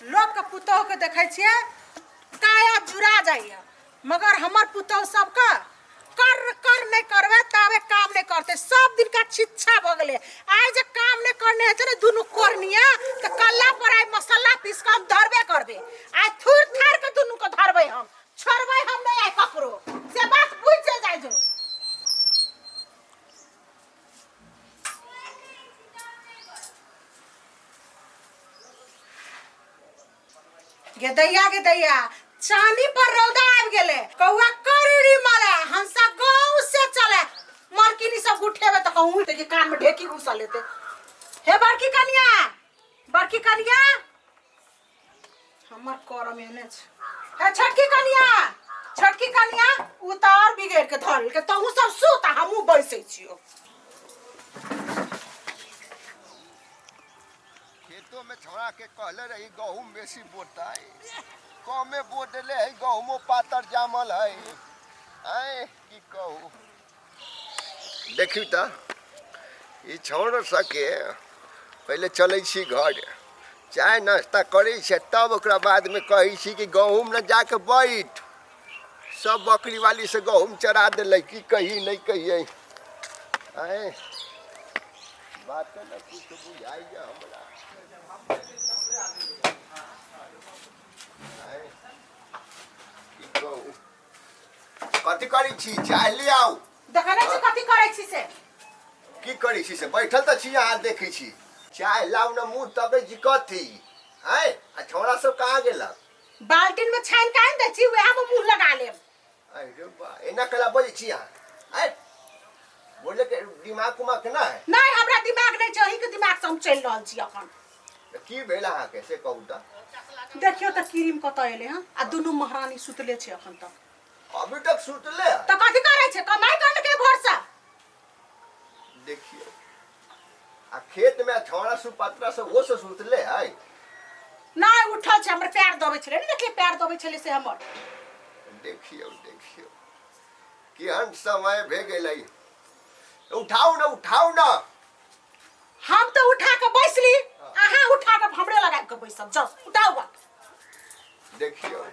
लोकके पुतोहुके देखै छियै काया जुड़ा जाइए, मगर हमर पुतोहु सबके कर कर नहि करबै ताबे काम नहि करतै। सब दिनका छिच्छा भऽ गेलै। आइ जे काम नहि करने हेतै ने दुनू कोरनिया, तऽ कल्ला पर आइ मसाला पीस कऽ हम धरबे करबै। आइ थुर थार के दुनू के धरबै, हम छोड़बै हम नहि आइ ककरो, से बात बुझि जे जाइ जो। गे दैया, गे दैया, चांदी पर रौदा आबि गेलै, कौआ करड़ी मले, हंसा गाँव से चले, मलकिनी सब गुठेबे तऽ कहूँ के कान में ढेकी घुसल हेतै। हे बड़की कनिया, बड़की कनिया, हमर करम एहने छै। हे छोटकी कनिया, छोटकी कनिया, उ तऽ आओर बिगड़ि के धर लेलकै। तहूँ सब सुत आ हमहूँ बैसै छियौ। खेतो में छौड़ा के कहले रही गहूम बेसी बोतै, कमे बो देले है, गहूमो पातर जामल है। आय की कहू, देखी तऽ ई छौड़ सबके पहिले चलै छी घर, चाय नाश्ता करै छै, तब ओकरा बादमे कहै छी कि गहूम ने जाके बैठ। सब बकरी वाली से गहूम चरा देलै। की कही नहि कहियै, आय बात ने कुछ बुझाइए हमरा। आय की कहू, कथी करै छी? चाय ले आउ। देखै नहि छी कथी करै छी से? की करै छी से? बैठल तऽ छी अहाँ, देखै छी। चाय लाउ ने, मुँह तकै छी कथी? आय आ छौड़ा सब कहाँ गेलक? बाल्टीन में छानि के आनि दै छी, वएह में मुँह लगा लेब। अरे बा, एना कला बजै छी अहाँ? आय बोले के दिमाग उमाग केना है? नहि, हमरा दिमाग नहि छै, अहींके दिमाग से हम चलि रहल छी अखन। तऽ की भेल अहाँके से कहू तऽ। देखियौ तऽ क्रीम कतऽ एलै हँ, आ दुनू महारानी सुतले छै अखन तक। अभी तक सुतले है? तऽ कथी करै छै? कमाइ करलकै भोरसँ। देखियौ, आ खेत में छौड़ा सुपात्रा सब वो सब सुतले है? नहि, उठल छै, हमर पैर दबै छलै ने, देखिए पैर दबै छलै से हमर। देखियौ देखियौ केहन समय भे गेलै। उठाउ ने, उठाउ ने। हम तऽ उठा के बैसली, अहाँ उठा के हमरे लगा के बैसब। जाउ उठाउ बात। देखियौ,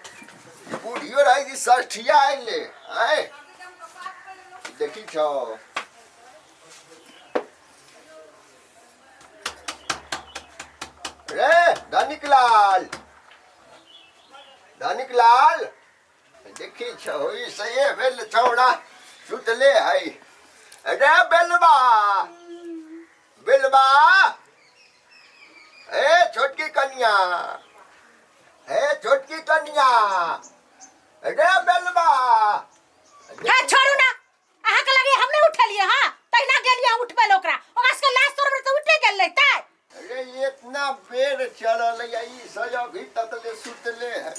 बूढ़ियो रहै कि षष्ठिया अयले। आँय देखी छौ रे धनिक लाल, धनिक लाल, देखी छौ ई सही भेल छौड़ा सुतले है। रे बेलबा, बेलबा, ए छोटकी कनिया, हे छोटकी कनिया, रे बेलबा। हे छोड़ू ना, अहाँ के लगे हम नहीं उठेलिए। हां, तहिना गेलिए उठबै ले ओकरा, ओकरा सबके लाश तोड़बै तऽ उठे गेल नहीं तै। अरे इतना बेर चलल है, ई सब अभी तक ले सुतले है।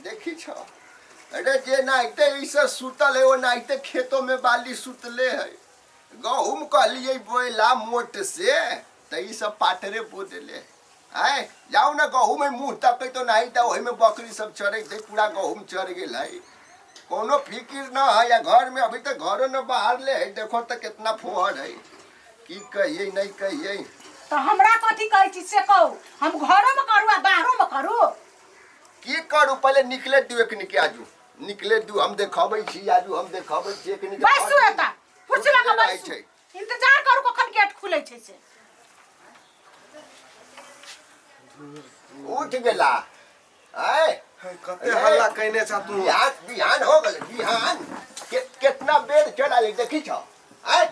देखी छो, अरे जे नाइते ई सब सुतल है, वो नाइते खेतों में बाली सुतले है। गहूम कहलिए बोला मोट से, तो ई सब पाथरे बो देले। आय जाओ ना गहूम में मुँह तके तो नहीं, तो वही में बकरी सब चरे थे, पूरा गहूम चर गेल है। कोनो फिक्र न है या घर में, अभी तक घरों न बाहर ले है। देखो तो कितना फोहर है, की कहिए नहीं कहिए। तो हमरा कथी कहै छी से कहू, हम घरो में करू आ बाहरो में करू? की करू, पहले निकले दू एकनी के, आजू निकले दू, हम देखबै छी आजू, हम देखबै छी एकनी के। बैसू एतऽ कुर्सी लगा रहै बैसू छै। इंतजार करू कखन गेट खुलै छै से। उठ गेला आय। कते हल्ला कैने छा तू? बिहान बिहान हो गेलै बिहान। केतना बेर चढ़ा देखी छौ आय?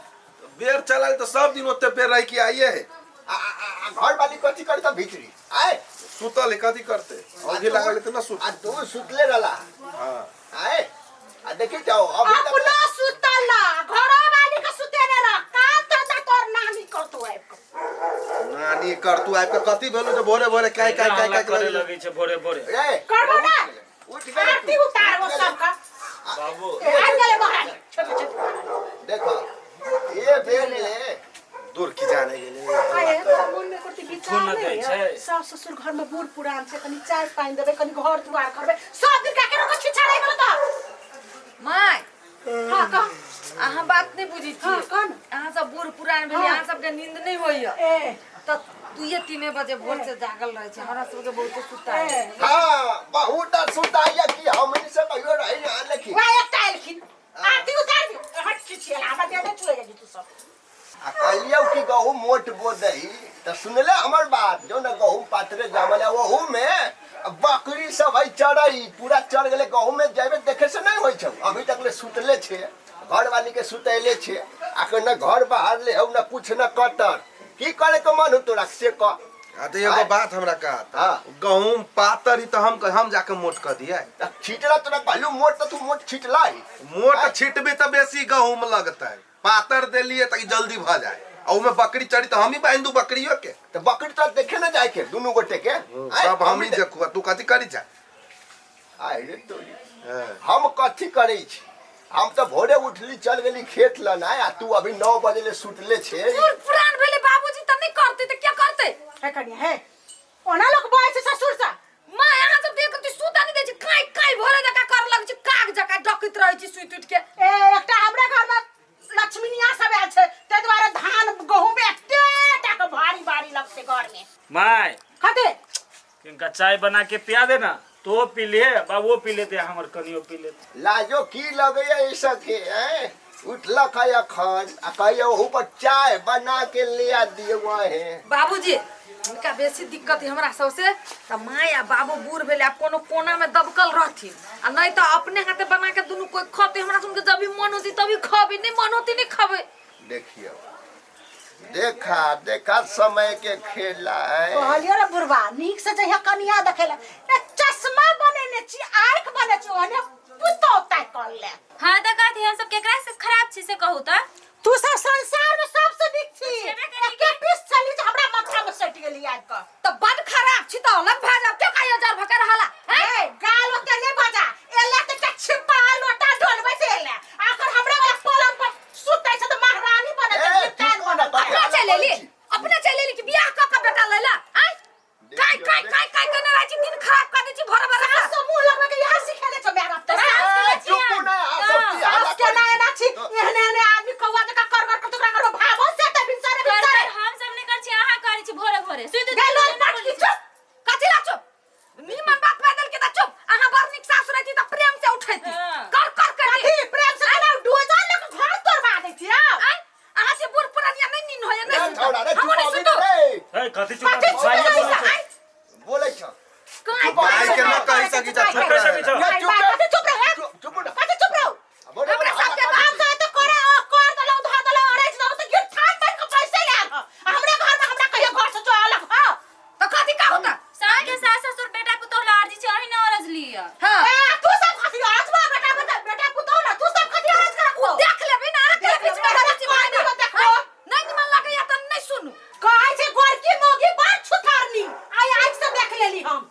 बेर चलल तऽ सब दिन ओते बेर रहि के आइए है। आ आ- आ घर वाली कथी करी तऽ भीतरी आय? सुतल है, कथी करते? औंधी लागल है तऽ ना सुत। आ तू सुतले रहला? हाँ। आय आ देखी छौ अभी तक अपना सुतल ना, घरो वाली के सुतेने रह, काम धंधा तोर नानी करतो आबि कऽ। नानी कर तू आबि कऽ कथी भेलो जे भोरे भोरे काय काय काय काय करे करे लगै छै भोरे भोरे? रे करबो ना। उठ गेलै आरती तू, उतारबो उठ गेलै। सबका। बाबू ए, आबि गेलै महारानी, छोटे छोटे महारानी। देखो ये बेर ले दूर की जाने गेलै। आये तोरा मन में करती विचार न नहीं दै है? छै। सास ससुर घर में बूढ़ पुरान छै, कनी चाय पानि देबै, कनी घर दुआर करबै, सब दिन का केना छिछा रहि गेल तऽ। माय। हाँ कह। अहाँ बात नहि बुझै हाँ छी। कह न। अहाँ सब बूढ़ पुरान भेलियै, हाँ। अहाँ सबके नींद नहि होइया। ए तऽ 2-3 बजे भोर से जागल रहे छै, हमरा सबके बहुत सुता है। हां बहुत सुताइया कि हमनी से कहियो रही ना लेखी। वाह एकटा एलखिन आरती उतार दियो, हट खिचियल हमरा दे दे चुए गेली तू सब। आ कहलियौ कि गहूम मोट बो दही त सुनले हमर बात, जो न गहूम पातरे जामल ओहू में बकरी सब है चढ़ई पूरा चढ़ गेले गहूम में, जाबे देखे से नहीं होई छौ। अभी तक ले सुतले छे, घर वाली के सुतैले छे, आ न घर बाहर ले हौ न कुछ न कटर, की करे के मन हो तोरा से कह। आ तो एगो बात हमरा कहा, गहूम पातर ही तो हम जाके मोट कर दिया। छिटला तोरा कहलू मोट त तू मोट छिटला ही, मोट छिटबी त बेसी गहूम लगतै, पातर देलिए त जल्दी भ जाए। आ ओमे बकरी चढ़ी त हम ही बांध दू बकरियो के, त बकरी त देखे न जाए के दुनू गोटे के सब हम ही देखू, तू कथी करी जा। आइ रे तोरी हम कथी करै छी, हम त भोरे उठली चल गेली खेत लनाय, आ तू अभी 9 बजे ले सुतले छे। बूढ़ पुरान भेले बाबूजी त नहीं करते त क्या करते? हे कनिया हे ओना लोक बोलै छै ससुर से। मां अहाँ सब देख के सुता नहीं दै छी, काई काई भोरे जका कर लग छी, काग जका डकैत रहै छी सुति उठि के। ए एकटा हमरा घर में लक्ष्मीनिया सब आयल छै, ताहि दुआरे धान गहूम एते टा के भारी भारी लगते घर में। My कथी इनका चाय बना के पिया देना, तो पी लिए बाबू पी लेते हमर कनियो पी लेते। लाजो की लगैया ई सके हैं, उठलक है अखन आ कहियो ओहू पर चाय बना के ले आ दियो है। बाबूजी हुनका बेसी दिक्कत है हमरा सबसे, त my आ बाबू बूढ़ भेले आब कोनो कोना में दबकल रहथिन, आ नहीं त अपने हाथे बना के दुनू कोई खते, हमरा सुन के जब भी मन होती तभी खबी, नहीं मन होती नहीं खबे। देखियो देखा देखा समय के खेला है। कहलियो रे बुढ़वा नीक से जहिया कनिया देखेला ए चश्मा बनेने छी आंख बने छी ओने पुतौ ताय कर ले। हां त कथी हम सब केकरा से खराब छी से कहू त? तू सब संसार में सबसे नीक छी, एके पीस छली जे हमरा माथा में सटि गेली आबि क। त बड खराब छी त अलग भए जाओ, के कहियो जर भकर रहला ए गाल ओते नै बजा, एले त एकटा छिपा लोटा डोलबै से एले, आखर हमरा वाला पलंग पर सुतै छै त महारानी बनै छै, अपना चलि एली, अपना चलि एली कि बियाह क के बेटा लैला? आय काय काय काय काय करने रहै छी, दिन खराब कर दै छी भोरे भोरे। सास से मुंह लगबै के इहा सिखेले छौ my बाप तोरा। चुप ना सब की सास के ना एना छी, एहने एहने आदमी कौआ जकाँ कर कर तोरा घर में भावो से त बिनसरे बिनसरे। हम सब नै कर छी, अहाँ करै छी भोरे भोरे सुति गेल लोल पटकी चुप। कथी ला चुप? नीमन बात बदल के त चुप, अहाँ बड़ नीक सास रहती त प्रेम से उठैती, कर कर कर कथी प्रेम से केना डोजा लग घर तोड़वा दै छी। आय अहाँ से बूढ़ पुरानिया नहीं नींद होय नहीं सुतू, हम नहीं सुतू। ए कथी चुप कथी चुप बोलै छ माय के न कहि सकी छ, चुप रह। कथी चुप रह, चुप ना, कथी चुप रह? हमरा सब के बाप से त करे कर देलौ ध देलौ अड़ैज देलौ त गिर थान बन के पैसे ले आब हमरा घर में, हमरा कहियो घर से जो अलग ह त कथी का होता? सबके सास ससुर बेटा पुतोह ला अर्जी छै, अहीं न अरज लिअ। हां ए तू सब कथी अरज बा बेटा बेटा बेटा पुतोह ना, तू सब कथी अरज करखो? देख लेबै ना अहाँ के बीच में रहै छी भाई ना, नहीं निमन लगैया त नहीं सुनू। कहै छै गोरकी मोगी बड़ छुथारनी, आइ आँखि से देख लेली हम।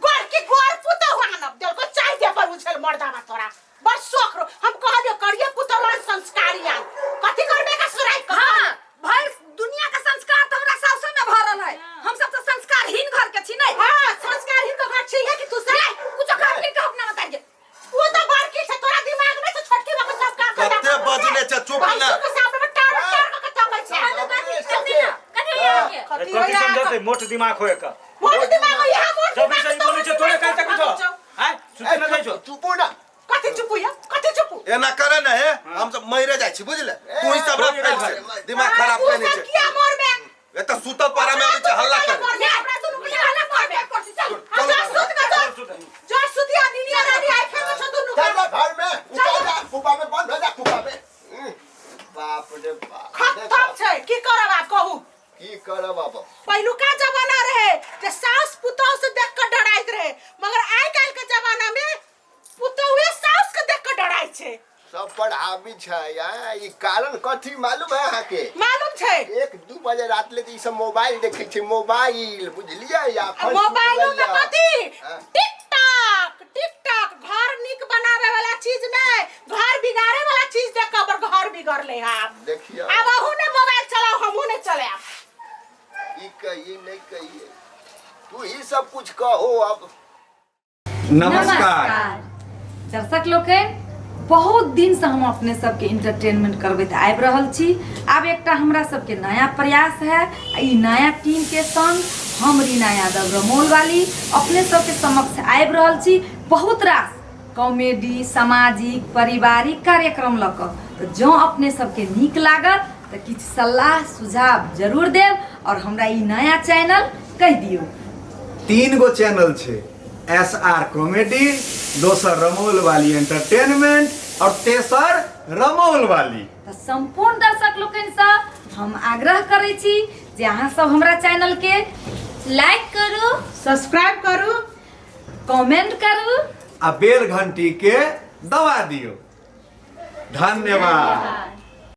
गोरकी गोर पुतोह आनब देलको चाय दे पर उछल मर्दावा तोरा बड़ शौक रो। हम कहलियो करिए पुतोह आन संस्कारी आन, कथी करबे का सुराई? हां भाई दुनिया का संस्कार त हमरा सासु में भरल है, हम सब त संस्कारहीन घर के छी नहीं। हां संस्कारहीन के घर छी है कि तू सब कुछो खा पी के अपना बताइए। वो त बड़की छै, तोरा दिमाग में छै छोटकी बाबू सब काम करता। कते बजले छै चुप ना। के सामने में टार टार के तकै छै। कथी ना कथी होइया के कथी कथी समझते मोट दिमाग होय का? मोट दिमाग होय यहाँ, मोट जब दिमाग से बोलै छै तोरे काहे तक छौ? आय सुते न जाइ छौ। चुपू ना, कथी चुपू या कथी चुपू? एना करे न हे, हम सब मरे जाइ छी बुझले, तू ही सब रख फैल छै दिमाग खराब तू केने सब छै। किया मरबे? ए त सुतल पारा में आबै छै हल्ला करे। हमरा दुनू के हल्ला करबे करছি, चल जा सुत के जा, जा सुतिया निनिया रानी आइ खेमे छ दुनू चल घर में उतर जा, कुपा में बंद हो जा, कुपा में। बाप रे बाप खत्म छै, की करब आब कहू? की करब अब? पहिलुका जमाना रहे जे सास पुतोह से देख के डराइत रहे, मगर आइ काल्हि के जमाना में पुतोहे सास के देख के डराइ छै। सब पर हावी छै। ई कारण कथी मालूम है अहाँ के? मालूम छै। 1-2 बजे रात ले ई सब मोबाइल देखै छै, मोबाइल बुझलियै? या मोबाइलो में कथी टिकटॉक टिकटॉक, घर नीक बनावे वाला चीज नहीं, घर बिगाड़े वाला चीज देख के घर बिगड़ले आप। देखियो अब अहू ने मोबाइल चलाओ, हमहू ने चलाएब। ई कहिए नहीं कहिए, तू ही सब कुछ कहो अब। नमस्कार दर्शक लोकनि, बहुत दिनसँ हम अपने सबके इंटरटेनमेंट करबैत आबि रहल छी। आब एकटा हमरा सबके नया प्रयास है आ ई नया टीम के संग हम रीना यादव रमौल वाली अपने सबके समक्ष आबि रहल छी बहुत रास कॉमेडी, सामाजिक, पारिवारिक कार्यक्रम लऽ कऽ। तऽ जँ अपने सबके नीक लागत तऽ किछु सलाह सुझाव जरूर देब और हमरा ई नया चैनल कहि दियौ। 3 गो चैनल छै, एस आर कॉमेडी, दोसर रमौल वाली एंटरटेनमेंट और तेसर रमौल वाली। तऽ सम्पूर्ण दर्शक लोकनिसँ हम आग्रह करै छी जे अहाँ सब हमरा चैनल के लाइक करू, सब्सक्राइब करू, कमेंट करू आ बेल घंटी के दबा दियौ। धन्यवाद।